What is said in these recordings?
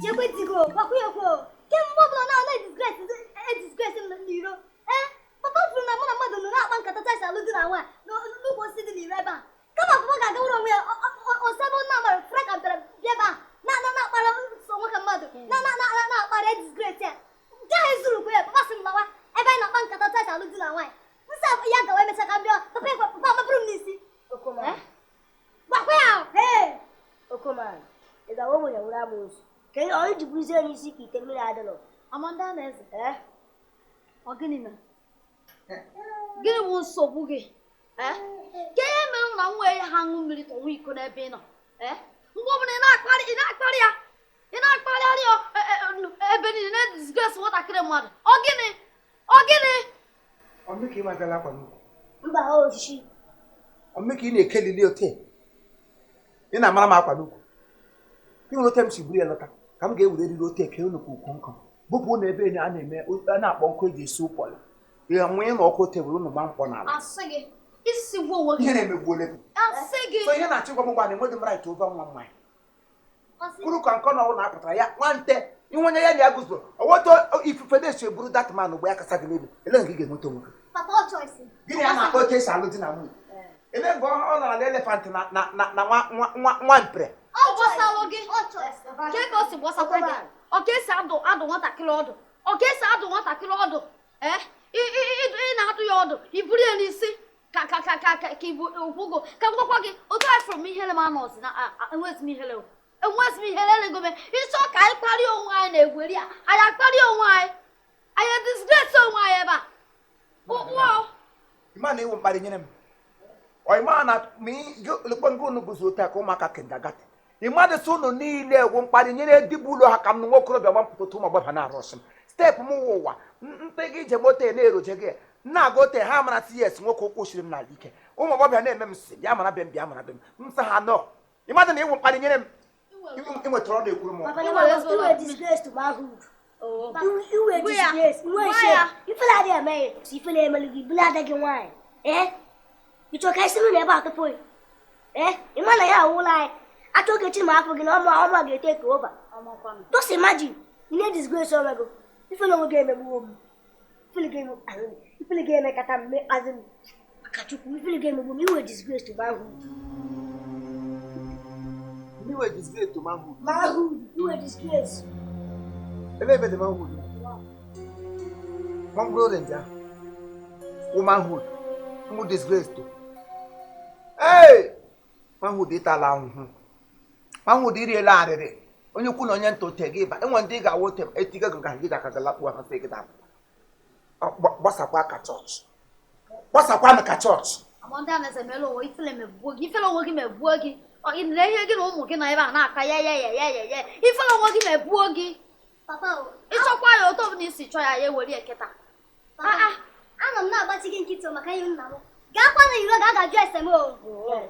Jekwe di gị o, gwakwa ya okwu o. Kemgbe ọbụla na na-edisgrace edisgrace m n'iro. Ee, papa furu na mụ na mmadụ nọ na-akpa nkata taisi alụ di na nwaanyị n'ukwu osisi dị n'iro ebe a. Kama papa ga-agawara onwe ya osebe nna mara fere ka mpere bịa ebe a na na na-akpara so nwoke mmadụ na na na na na-akpara edisgrace ya. Nke ahụ ezurukwa ya, papa sị m lawa ebe anyị na-akpa nkata taisi alụ di na nwaanyị. Nsị ya gawa emecha ka m bịa, papa ekwe papa mapụrụ m n'isi. Okoman. Gwakwa ya o. Ee. Okoman. Ị ga-awa ogbenye wụrụ amoosu. Ka ihe ọ iji buzie n'isi ka ite mmiri adịlọ. Amanda na eze. Ee? Ọ gịnị mere? Gịnị bụ nsogbu gị? Ee? Ke ihe mere na m wee ha ṅụ mmiri tọnwụ iko n'ebe ị nọ? Ee? Mgbe ọbụla ị na-akparị ị na-akparị ya ị na-akparịarị ya ebe niile na-edisgrace nwatakịrị mmadụ. Ọ gịnị? Ọ gịnị? Ọmị ka ị magala akwa n'ukwu. Mba, ọ osisi. Ọmị ka ị na-ekelili ote. Ị na-amara m akwa n'ukwu. Ị nwere ote m si buru ya lọta ka m ga-ewere eriri ote kee unu ka ukwu nkụ. Bupụ unu ebe a na-eme a na-akpọ nkụ eji esi ụkwọla. Ya nwee na ọkụ tebụl unu gba mkpọ n'ala. Asị gị isi gwa onwe Ihe gị. na-emegbuole gị. Asị gị. So ihe na-achọ ịgwa m gwa na enweghị m right over nwa mmanya. Kwuru ka nke ọ na na-apụtara ya nwante ihe onye ya na ya guzoro ọwọtọ ifufe na-eso eburu dat man mgbe ya kasa gị n'elu ele nke ị ga-enweta onwe gị. Papa ọ choice. Gịnị a na-akpọ otu esi alụ di na nwunye? Ele mgbe ọ nara na elefant na na na na nwa nwa nwa nwa mpere. Ọ gbasalụ gị. Ọ choice. Ke ka o si gbasakwa gị? Ọ ka esi adụ adụ nwatakịrị ọdụ? Ọ ka esi adụ nwatakịrị ọdụ? Ee, ị ị ị ị na-adụ ya ọdụ, i buru ya n'isi ka ka ka ka ka ka ibu ụkwụgo ka m gwakwa gị otu anyị fụrụ m ihere m anọzi na enwezi m ihere o. Enwezi m ihere elego m ịchọ ka anyị kparịa onwe anyị na-egweri ya anyị akparịa onwe anyị anyị disgrace onwe anyị ebe a. Ụkwụ Ịma na ịwụ mkparị nyere m. Ọ ịma na ma lekwa nke unu guzo otu a ka ụmụaka kindergarten. Ịma dị sị unu niile ewu mkparị nyere dibụ ụlọ ha ka m nwa okorobịa gbapụta otu ụmụ agbọghọ na-arụ ọsị m. Steepụ m wụ ụwa mpe gị ije moto na-eroje gị na-aga ote ha mara si yes nwoke ụkwụ siri m n'ala ike ụmụ agbọghọbịa na-eme m si bịa mara be m bịa mara be m m sị ha nọ ịmadụ na ịwụ mkparị nyere m ị nwetara ọnụ ekwuru m Papa, Ị na nwere mama, ezigbo i nwere ọnụ. disgrace to manhood. Oo. I nwere Gwa ya. disgrace. I nwere Gwa shame. ya. Ifele adịghị eme ya. So ifele emelu gị, bụla ada gị nwaanyị. Ee? Ị chọrọ ka anyị si n'ụlọ ebe a tupu ị? Ee? Ị ma na ya awụla anyị. Achọ oge chi ma afọ gị na ọma ọma ga-eteke over. Ọmakwanụ. Just imagine, ị na-edisgrace onwe gị. Ifele onwe gị emegbuo m. Ifele gị eme- ahụ, ifele gị emekata m azị m. Maka Chukwu, ifele gị emegbuo m. I nwere disgrace to manhood. Ị nwere disgrace to manhood. Manhood, i nwere disgrace. Ebe ebe dị manhood. Nwa mkpụrụ orange ahụ. Womanhood. Ụmụ disgrace to. Ee! Manhood ịtala ahụhụ. Manhood iriela arịrị. Onye ukwu na onye nta ote gị ịba. Enwe ndị ị ga-awụ ote etiga gị nga gị ga-aka galakpu ahụ sị gị dapụ. Gbasakwa ka chọọchị. Gbasakwanụ ka chọọchị. Amanda na-eze mere onwe ifele megbuo gị ifele onwe gị megbuo gị Ọ ị na ihe gị na ụmụ gị nọ ebe a na-aka ya ya ya ya ya ya ifele onwe gị megbuo gị Papa o. ịchọkwa ya otu ọbụla isi chọọ ya ya ewere ya kịta. Papa, anọ m na-agbachi gị nkịtị o maka ihe nna m. Gaakwa na iro gaa gajụọ ese m o.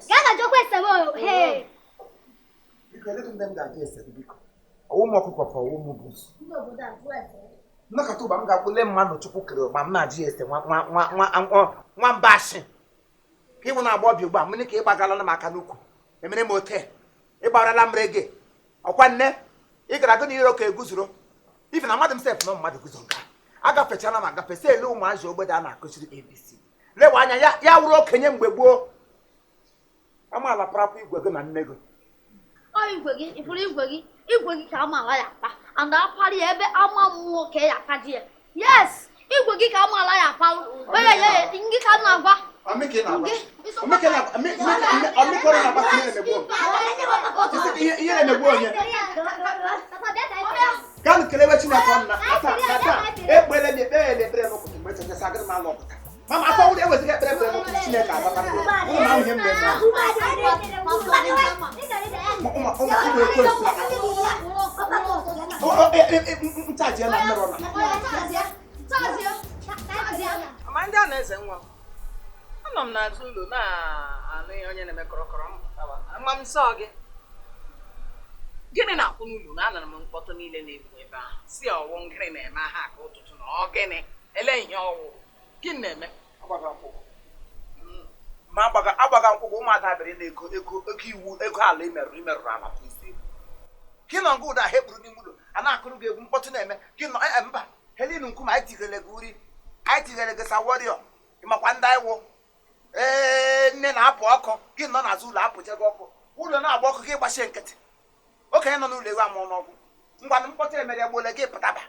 Gaa gajụọkwa ese m o. Hey. Biko elee ndị m ga-ajụ ese gị biko. Ọwụ m ọkụkọ ka ọwụ m busu. Ndị obodo a jụọ ese. Nnọkọta ụba m ga-akwụle mmadụ Chukwu kere ma m na-ajụ ya ese nwa nwa nwa nwa nwa nwa mbashi ka ịwụ na-agba ọbịa ugbu a mmiri ka ịgbagala m aka n'ukwu emere m ote ịgbarala m rege ọkwa nne ị gara gụ na iro ka eguzoro ife na mmadụ m sef na mmadụ guzo nke a agafechala m agafe si ele ụmụazị ogbede a na-akụziri abc lewe anya ya ya wụrụ okenye mgbe gboo amaala parapụ igwe gị na nne gị. Ọ igwe gị ịfụrụ igwe gị igwe gị ka amaala ya akpa and akparị ya ebe ama mmụọ ka ya akpaji ya. Yes, igwe gị ka amaala ya akpalụ. Onye ya ya ngị ka m na-agwa. Ọmị ka ị na-agwa. Ngị, Ọmị ka ị na-agwa. Ọmị ka ọ na-agba ka ihe na-emegbu m. Isi ka ihe na-emegbu onye. Papa bịa ka anyị fere. Gaa kelewe Chineke ọnụ na na taa na taa ekpele m ekpere m ekpere n'ụtụtụ mgbe echechasị agịrị m alụ ọpụta. Mama afọ wụrụ eweziga ekpere ekpere n'ụtụtụ Chineke azata m. Ụmụ na ahụ ihe m na-eme ahụ. Ụmụ ụmụ ụmụ ekwensu. Nchaji ya na mmerụ na. Ama ndị a na-eze nwa m. Anọ m n'azụ ụlọ na-anụ ihe onye na-eme kọrọkọrọ m pụtawa. Ama m sọ gị. Gịnị na-akwụ n'ụlọ na anara m mkpọtụ niile na-ekwu ebe ahụ. Si ọwụ ngịrị na-eme aha ka ụtụtụ na ọ gịnị? Ele ihe ọwụ. Gịnị na-eme? Agbaga nkwụkwọ. Ma agbaga nkwụkwọ ụmụada bịara na ego ego ego iwu ego ala imerụrụ imerụrụ ala ka isi. Ka ị nọ nga ụda hekpuru n'ime ụlọ a na-akụrụ gị egwu mkpọtụ na-eme gị nọ mba Helen nkume anyị tigere gị uri anyị tigere gị saworio ịmakwa ndị anyị wụ ee nne na-apụ ọkụ gị nọ n'azụ ụlọ apụje gị ọkụ ụlọ na-agba ọkụ gị gbachie nkịtị okenye nọ n'ụlọ ewu amụọ n'ọgwụ ngwanụ mkpọtụ emere gbuole gị pụtaba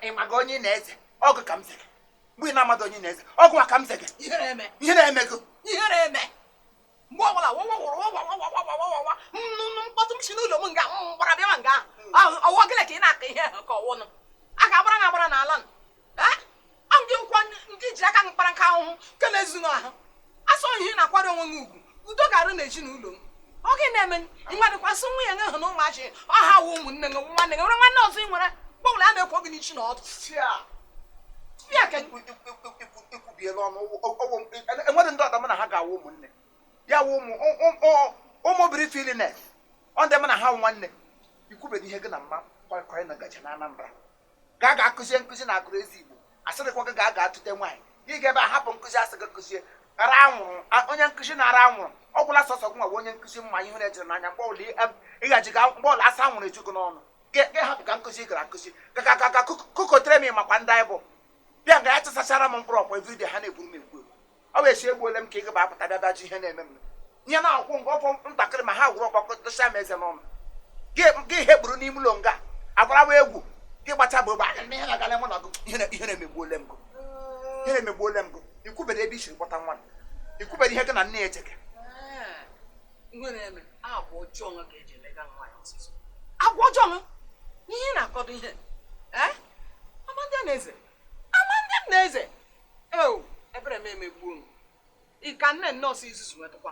ịmaga onye na-eze ọgụ ka m zege mgbe ị na-amadụ onye na-eze ọgụ a ka m zege ihe na-eme gị ihere eme mgbe ọbụla wọwọwọwọwọwọwọwọwọ nnụnụ mkpọtụ m si n'ụlọ m nga m gbara bịawa nga ọwọ gịlị ka ị na-akọ ihe ka ọwụnụ a ga-agbara gị agbara n'ala ndị nkwa ndị ji aka mkpara nka ahụhụ nke na-ezu ahụ asọ ihe na-akwara onwe gị ugwu udo ga-arụ n'ezinụlọ m ọ gị na-eme ịnwadịkwasị nwunye gị hụ na ụmụachị ọha wụ ụmụnne gị nwanne gị nwere nwanne ọzọ ị nwere mgbe a na-ekwo gị n'isi na ọdụ ikwubiela ọnụ enwere ndị ọdọ mụ na ha ga-awụ ụmụnne ya wụ ụmụ biri filines ọ ndị mụ na ha nwanne ikwubeghị ihe gị na mma kwakọrọ na gacha na Anambra gaa ga akụzie nkụzi na agụrụ ezi Igbo asịrịkwa gị ga-aga atụte nwaanyị gị ga ebe a hapụ nkụzi asị gị kụzie ara anwụrụ onye nkụzi na-ara anwụrụ ọ gwụla sọsọ gị nwa onye nkụzi mma ihe na-ejere n'anya mgbe ọbụla ịghaji ga mgbe ọbụla asa anwụrụ eju gị n'ọnụ gị hapụ ka nkụzi gara akụzi ka kụkọtere m makwa ndị anyị bụ bịa nga ya chụsachara m mkpụrụ ọkwa everyday ha na-egburu m egbu egbu ọ bụ esi egbuole m ka ị gaba apụta bịa bịa ji ihe na-eme m ihe na-akwụ nga ọfọ ntakịrị ma ha gwụrụ ọkpọkọ dụcha m eze n'ọnụ gị hekpuru n'ime ụlọ nga agbarawa egwu gị gbacha bụ ogbe aga ihe na-agala mụ na gụ ihe na-emegbuole m gụ ihe na-emegbuole m gụ ikwubere ebe i siri kpọta nwa ikwubere ihe gị na nne ya ejege agwa ọjọọ ihe na-akọdo ihe amandị na eze eo ebere m emegbuo m ị ka nne nọọsụ izuzu nwetụkwa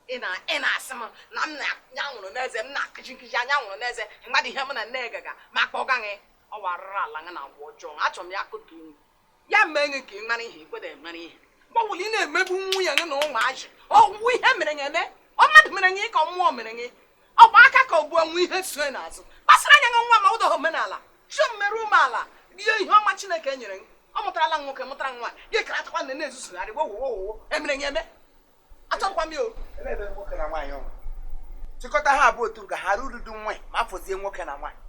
ị na-asị m na m na-anwụrụ n'eze m na-akụji nkụji anya nwụrụ n'eze mmadụ ihe m na nne gaga ma kpọga gị ọ warụrụ ala gị na agwa ọjọọ achọrọ m ya kụtu ya mee gị ka ị mara ihe ikweda mara ihe mgbe ọbụla ị na-emegbu nwunye gị na ụmụazị ọgwụ ihe mere gị eme ọ mmadụ mere gị ka mmụọ mere gị ọ bụ aka ka ọ bụ onwe ihe sue n'azụ kpasara anya gị nwa ma ụdọ omenala chụọ mmerụ umeala rie ihe ọma Chineke nyere gị ọ mụtarala nwoke mụtara nwa gị kara atakwa na na-ezuzugharị wowowowo emere gị eme achọkwa m o nwoke na nwaanyị ọnwụ chịkọta ha abụọ otu nga ha rududu nwa ma afọzie nwoke na nwaanyị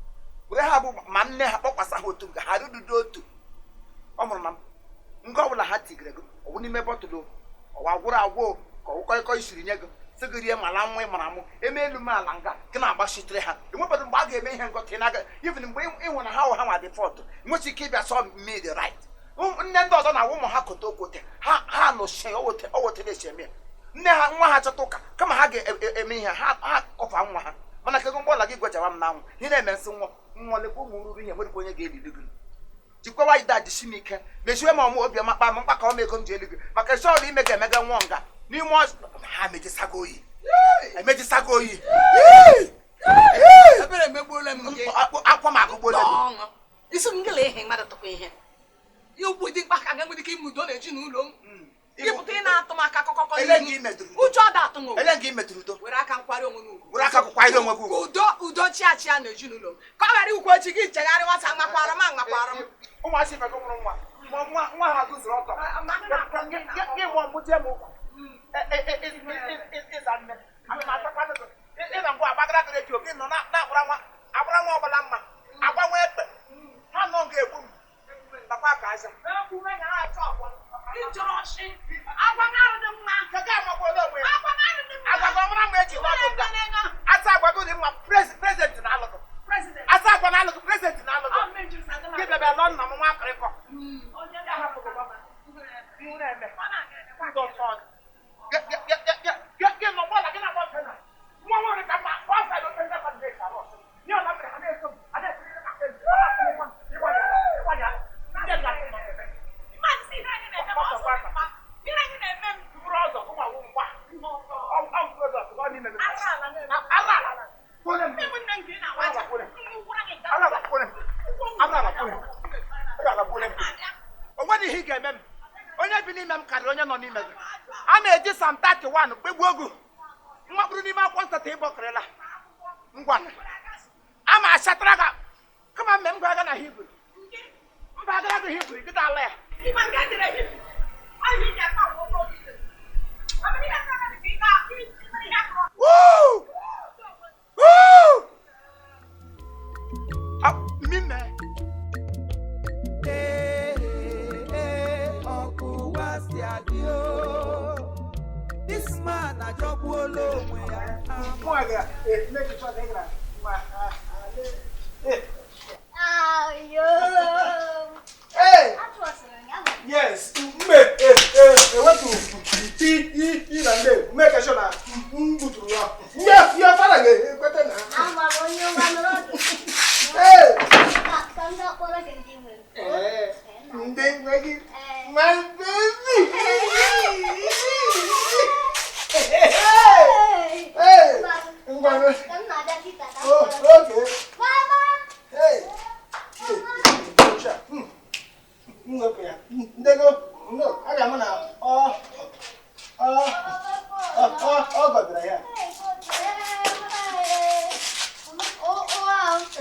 were ha bụ ma nne ha kpọkwasa ha otu nga ha rududu otu ọ mụrụ na nga ọbụla ha tigere gị ọwụ n'ime bọtụlụ ọwa gwụrụ agwụ ka ọwụkọịkọ isiri nye gị sị gị rie mala nwa ị mara mụ eme elu m ala nga gị na-agbachitere ha enwebadụ mgbe a ga-eme ihe ngọta na-aga even mgbe ị hụrụ na ha wụ ha nwa dị fọtụ nwesị ike ịbịa sọ me the right nne ndị ọzọ na-awụ ụmụ ha kote okote ha ha nụchie owotere esi eme ya nne ha nwa ha chọta ụka kama ha ga-eme ihe ha kọfa nwa ha mana kego mgbe ọla gị gwajawa m n'anwụ ihe na-eme nsị nwa nwa lekwa ụmụ ruru ihe nwerekwa onye ga-elili gị jikwawa ide jisi m ike mechiwe m ọmụ obiọma kpa m mkpa ka ọm ego m ji elu gị maka esi ọla ime ga-emega nwụọ nga n'ime ha emejisago oyi emejisago oyi ebere emegbuola m gị akwa m agụgbuola ọṅụ isi m gịla ihe mmadụ tụkwa ihe ihe ukwu dị mkpa ka ga nwere ike ime udo n'ezinụlọ m ịpụta ị na-atụ m aka kọkọkọ ụjọ ọ da-atụ m ele nga imetụrụ udo were aka nkwari onwe gị ugwu were aka kwanyere onwe gị ugwu udo udo chia n'ezinụlọ m ka ọ ghara ikwu echi gị chegharị nwata makwara m amakwara m ụmụasị ife gị mụrụ nwa nwa nwa ha gụzuru ọtọ gị mụọ mụ jee m ụkwụ ịza nne ịna ngwa agbagara gị redio gị nọ na-agbara nwa agbara nwa ọbụla mma agba nwa ekpe ha nọ ga-egbu m nakwa ka aja asa agwago dị mma prezidenti na-alụgụ asa agwa na-alụgụ prezidenti na-alụgụ gị bịa bịa lụọ nna m nwa akịrịkọ o nweghị ihe ị ga-eme m onye bi n'ime m karịrị onye nọ n'ime gị a na-eji Psalm 31 kpegbuo ogu nwa kpụrụ n'ime akwụkwọ nsọ ta ịgbọkọrịla ngwa a ma achatara gị kama mme m gwa na Hibru mba agara gị Hibru gịta ala ya Woo! Woo! Mụ ga-eme sure na ị gara ma Ayo. Hey! Atụrọsịrị ya bụ. Yes, mgbe ewetu ti i na nde make sure na m gbuturu ya. Your father ga-ekweta na. Ama m onye nwa nọrọ ọdụ. Hey! Ka m gaa kpọrọ gị ndị nwere. Eh, ndị nwe gị. My baby. Hey! Hey! Ngwanụ. Ka m na-abịa kịta ka m Oh, kpọrọ gị. okay. Mama! Hey! M wepụ ya. Ndego, no, a ga-ama na ọ ọ ọ ọ ọ gọdara ya.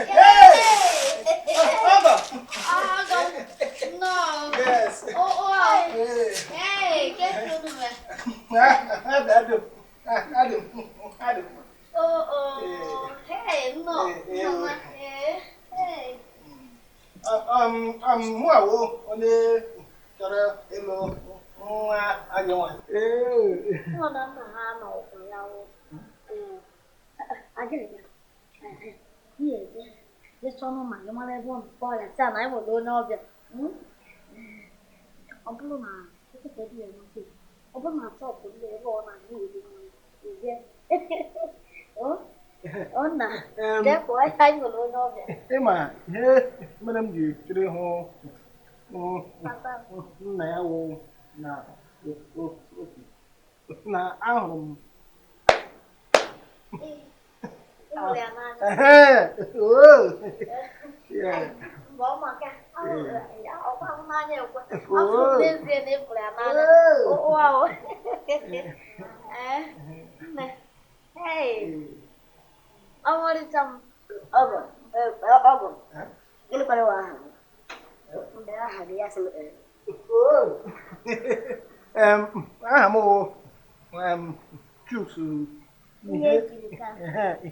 Hey! Ọgọ! No. Yes. Oh, wow. Hey. Hey, get to me. Adị m. Adị m. Adị m. Oh, oh. Hey, no. Eh, Eh, hey. Mụ awụ onye chọrọ ịlụ nwa agị nwaanyị. Ee. Nọ na nna ha nọ ụkwụ ya wụ. Agịrịga. Ihe eje. Jee chọọ ma gị mara ebe ọ nọ kpọọ ya sị a na anyị nwere onye ọbịa. Ọ bụrụ na nkịta dị ya n'ofe, ọ bụrụ na chọpụ ndị ebe ọ na-aga eri nri, eje. Ọ na jee kpọọ ya anyị nwere onye ọbịa. Ịma ihe mere m ji chịrị hụ nna ya wụ na otu na ahụrụ m. Ị hụrụ ya n'anya. Oh. Yeah. Mgbe ọ maka, ahụrụ ya, ọkwa ahụ n'anya ekwe. Afọ n'ezie na ị hụrụ ya n'anya. Wow. Eh, nne. Hey, ọmarịcha m. Ọgọ, ọgọ. Gịnị kwara wa aha gị? Mgbe aha gị ya sị m ee. Oh. Aha m wụ Chuks. Ihe jiri ka.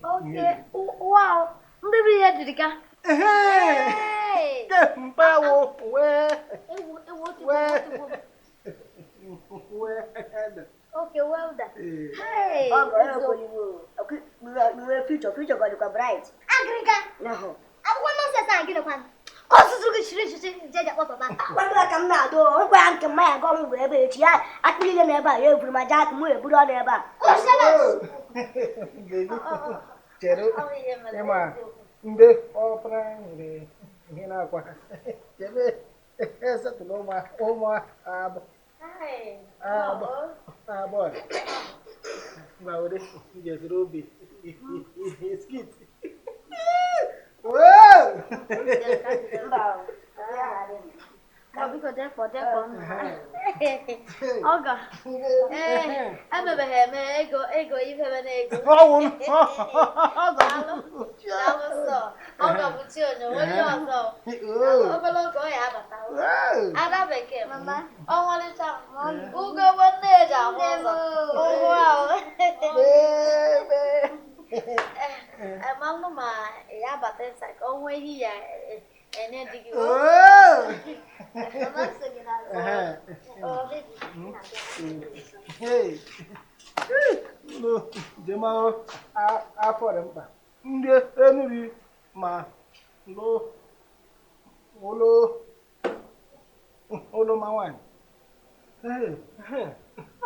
Okay, wow. Ndị bụ ihe jiri ka. Ehe. Ke mpa wụ wee Ewu, ewu, otigbo, wee otigbo. wee. Okay, well done. Ee. Hey, Ọgọ, eziokwu. ekwe iwu. Nwe future, future gị dịkwa bright. Agịrịga. Nahụ. Akwụkwọ nọnsens a gịnị kwanụ? Ka ọzụzụ gị chiri echichi je je akpọ papa. Kwado ka m na-adụ nkwa ya nke mmanya aga ọmụgwọ ebe echi ya akpị niile na ebe a ya eburu ma jee akụ mụ eburu ọnụ ebe a. Baby, chere Ọ bụ ihe mere ịma eziokwu. ndị ọpara nwere ihe na-akwa chebe esetụlụ ụmụ ụmụ abụ Hey, abụ ọ. abụọ ngwa were jeziri obi skit. Mba, ya adị m. Ka biko jee kpọọ, jee kpọọ nna. Ọgọ. Ee, emebeghị eme ego ego ifebe na ego. Ọwụ Daalụ, daalụ sọ. Ọgọ bụ chi onye, onye ọzọ. Obere oge ọ ya abata. Ada bekee Mama. Ọnwalịcha m. Ugogbe nne eji ahụ ụzọ. Ụgwọ ahụ. Emanụ ma ya abata ịsa ka o nwee ihe ya enye di gị. Mama so gị n'azụ. Ọ, baby, na-abịa. Njem afọ dị mkpa ndị enuri ma lụ ụlọ ụlọ ma nwaanyị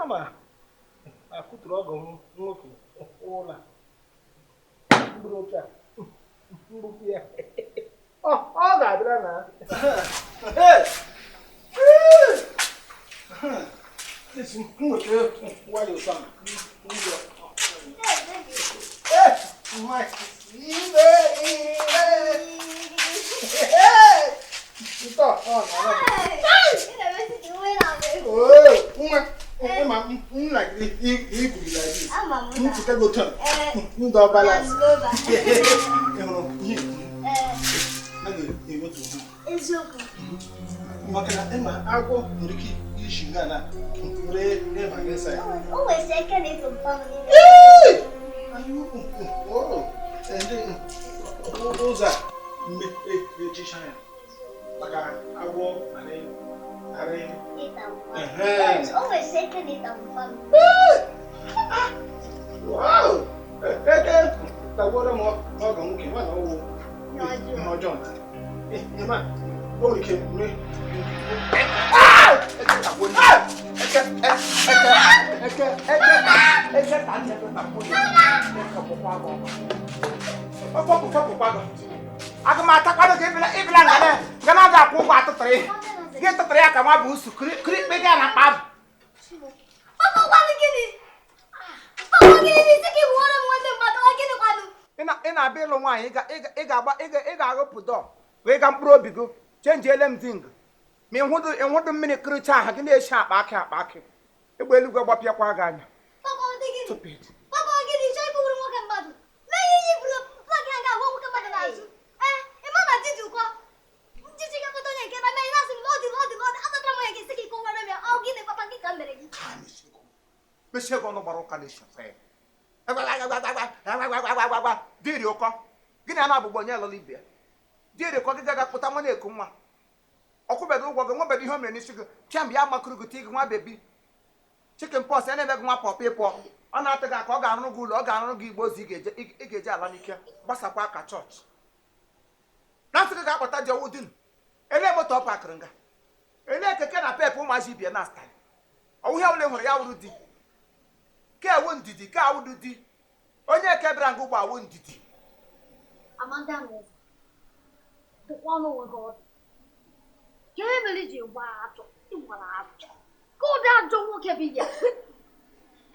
ama akụtụrụ ọgọ m nwoke ụlọ a mkpụrụ oche a mgbukwu ya ọ ga-abịara na nweta nwayọ ụtọ Hey, baby. Ntọ ọ nọrọ. Hey, ị na-emesi ka iwe na-abịa egwu. Nwa ịma nna gị ikwuru like this. Ama m na. Mpụta gị otu a. Eh, Ndọ balance. Ngova. Ị hụrụ ihe Eh, a ga-ewetu ha. eziokwu. Maka na ịma agwọ nwere ike isi nga na were ịba gị sa ya. O nwere ike na ịtụ mpanụ n'ime. Ụzọ a mmechicha ya maka agwọ arị Ịta mpanụ. Ehe. O nwere ike na ịta mpanụ. Wow! Eke tagbuola m ọgọ nwoke nwa na ọwụ ihe ọjọọ. Ma o nwere ike mee. Eke eke eke eke ka nne gị tagbuo ya. Ọkpọpụkwa gị. Aga m atakwado gị ịbịla nga na akwụ ụgwọ atụtụrụ ihe. Gị tụtụrụ ya ka nwa bụ usu kiri ikpe gị na akpa abụ. Papa gwanụ gịnị? Papa gịnị n'isi ka ị wụọrọ m nwanne mmadụ? Ọ gịnị kwanụ? Ị na-abịa ịlụ nwaanyị, ị ga-agba ị ga-aghụpụ dọ wee ga mkpụrụ obi gị chenjiele m zing ma ịhụdụ mmiri kịrịcha aha gị na-eshi akpa akị akpa akị egbe eluigwe gbapịakwa gị anya. Papa ọ dị gịnị? Stupid. Papa ọ gịnị? Chọọ ịkụgburu nwoke mmadụ. Mee ihe iyi bụrụ plak ya ga-ahụ nwoke mmadụ n'azụ. Ee, ị ma na di dị ụkọ. Njiji ga-akpọta onye nke na mee na-asị m n'ọdị n'ọdị n'ọdị akpatara m onye gị sị ka ịkọwara m ya. Ọ gịnị papa gị ka m mere gị? Mechie gị ọnụ gbara ụka na-eshi ofe. Dịrị ụkọ gịnị a na-abụgbọ onye lụrụ ibe ya dịrị ụkọ gị gaga kpụta nwa na-eku nwa ọkwụbeghị ụgwọ gị nwebeghị ihe o mere n'isi gị kemgbe ya makụrụ gị tii gị nwa bebi chicken pox ya na-eme gị nwa pọpị pụọ ọ na-atụ gị aka ọ ga-arụrụ gị ụlọ ọ ga-arụrụ gị igbe ozu ị ga-eje ala n'ike gbasakwa aka chọọchị na nsị gị ga-akpọta ji ọwụ dinu elee moto ọ pakịrị nga elee keke na pep ụmụazị ibie na staịl ọwụ ihe ọbụla ị hụrụ ya wụrụ di ka ewu ndidi ka awụdụ di onye eke bịara nga ụgbọ awụ ndidi. Amanda Neze, dụkwa ọnụ onwe gị ọdụ. Ka e mere iji gbaa ajọ, ịgbara ajọ. Ka ụdị ajọ nwoke bụ ya.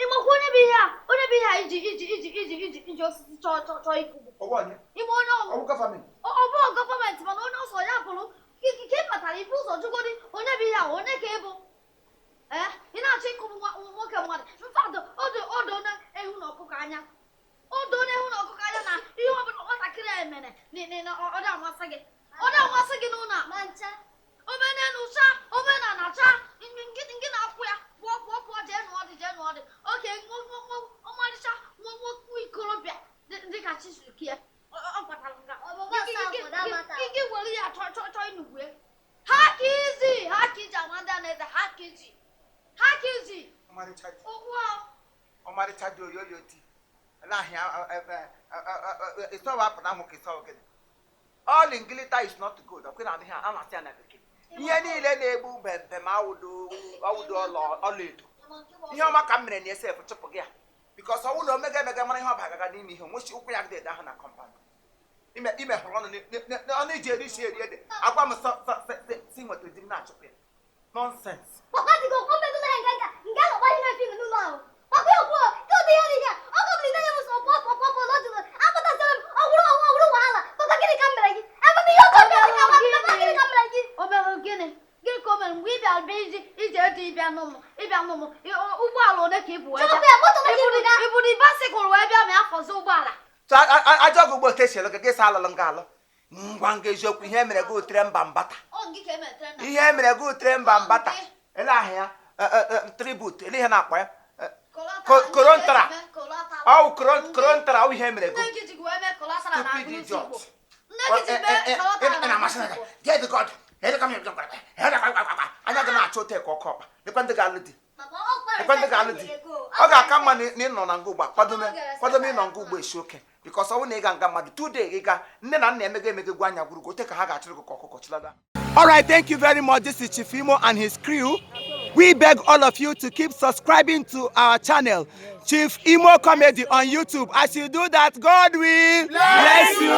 Ịmakwa onye bụ ihe a, onye bụ ihe a iji iji iji iji iji iji osisi chọọ chọọ chọọ ịkụgbu. Ọwụ onye? Ime onye ọwụ. Ọwụ gọọmenti. Ọ bụrụ gọọmenti mana onye ọsọ ya bụrụ ka ị kpatara ibu ụzọ jụgodi onye bụ ihe a, onye ka ị bụ. Ee, ị na-achọ ịkụgbu nwoke mmadụ. Mfadụ ọdụ ọdụ onye ehu na ọkụkọ anya. Ọdụ onye ehu na ọkụkọ anya na ihe ọbụla nwatakịrị a mere na ọ dị amasị gị. Ọ dị amasị gị n'ụlọ a. Ma ncha. Omenelu cha, omenala cha, ngị na-akwụ ya pụọ pụọ pụọ jee nụọ dị jee nụọ dị. Oke ọmarịcha nwa ikorobịa dịka Chizukie ọ kpatara nga. Gị were ya chọọ chọọ chọọ ịnugwu ya. Ha ka izi ha ka iji Amanda Neze ha ka iji ha ka iji. Ọmarịcha dị oyoyo di n'ahịa ịsọwa apụ na ahụ ka ịsọwa gịnị. All in glitter is not good. Ọkwe na adịghị a na-asị ya na bekee. Ihe niile na-egbu bembem awụdo ọlaedo. Ihe ọma ka m mere na esef chụpụ gị ya. Bikos ọwụ na omega emega mara ihe ọ bagaga n'ime ihe nwechi ụkwụ ya gị ahụ na kọmpanị. Ime hụrụ ọnụ ọnụ iji eri isi eri ede. Agwa m si nwetara di m na-achụpụ ya. Nonsense. Papa dịka o metụla ya nga nga na-agba ihe fim n'ụlọ ahụ. Papa ya kwuo ka ụdị ihe dị ya. Ọ gọbiri na ya m sọ pụọ pụọ pụọ pụọ n'ọdụ akpọtasịrị m ọ wụrụ ọ wụrụ wahala. Papa gịnị ka m mere gị? Ebe m ihe ọkọ bịara ka papa gịnị ka m mere gị? O mere gịnị? Gịnị ka o mere mgbe ị bịara bịa iji iji eji ịbịa n'ụmụ ịbịa n'ụmụ ụgbọala ole ka ị bụ wee bịa? Ibu na bicycle wee bịa ma ya fọzi ụgbọala. Ajọ gị ugbo otu gị gị sa alụlụ nga alụ. Ngwa nga eziokwu ihe mere gị utere mba mbata. Ihe mere gị utere mba mbata. Ele ahịa tribute ele ihe na-akpọ ya. Korontara. Ọ korontara ọ ihe mere gị. Stupid idiot. Anya gị na-achọ ote ka ọkọ ọkpa. Lekwa ndị ga-alụ di. Lekwa ndị ga-alụ di. Ọ ga-aka mma na ịnọ na nga ugbo kwadome ịnọ nga ugbo esi oke. Bikos ọ bụrụ na ị ga nga mmadụ today ị ga nne na nna emego emego gwa anya gwurugo ote ka ha ga-achụrụ gị ka ọkụkọ chilada. All right, thank you very much. This is Chief Imo and his crew. We beg all of you to keep subscribing to our channel, Chief Imo Comedy on YouTube. As you do that, God will bless you.